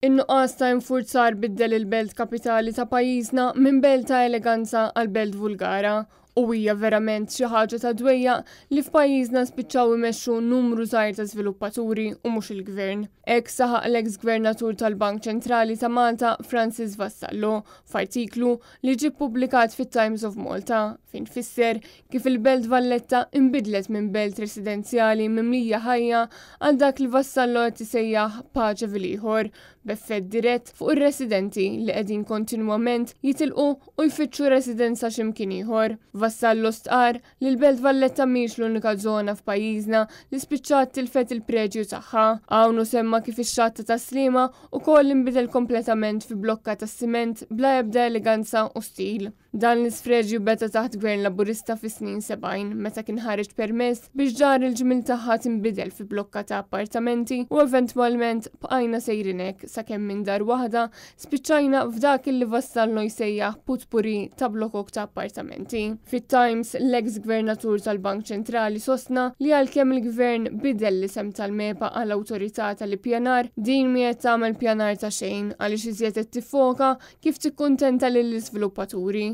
In-nuqqas ta' infurzar biddel il-belt kapitali ta' pajjiżna minn belt ta' eleganza għal belt vulgara u hija verament xi ħaġa ta' dwejjaq li f'pajjiżna spiċċaw imexxu numru żgħir ta' żviluppaturi u mhux il-Gvern. Hekk saħaq l-eks Gvernatur tal-Bank Ċentrali ta' Malta Francis Vassallo f'artiklu li ġie ppubblikat fit-Times of Malta fejn fisser kif il-Belt Valletta inbidlet minn belt residenzjali mimlija ħajja għal dak li Vassallo qed isejjaħ Paceville ieħor, b'effett dirett fuq ir-residenti li qegħdin kontinwament jitilqu u jfittxu residenza xi mkien ieħor. Vassallo stqarr li l-Belt Valletta mhix l-unika żona f'pajjiżna li spiċċat tilfet il-preġju tagħha. Hawn hu semma kif ix-xatt ta' Tas-Sliema ukoll inbidel kompletament fi blokka tas-siment bla ebda eleganza u stil. Dan l-isfreġju beda taħt Gvern Laburista fis-snin 70 meta kien ħareġ permess biex ġar il-ġmiel tagħha tinbidel fi blokka ta' appartamenti u eventwalment bqajna sejrin hekk sakemm minn dar waħda spiċċajna f'dak illi Vassallo jsejjaħ putpuri ta' blokok ta' appartamenti. Fit-Times, l-eks Gvernatur tal-Bank Ċentrali sostna li għalkemm il-Gvern bidel l-isem tal-MEPA għal Awtorità tal-Ippjanar, din mhi qed tagħmel pjanar ta' xejn għaliex iżjed qed tiffoka Kif tikkuntenta lill-iżviluppaturi?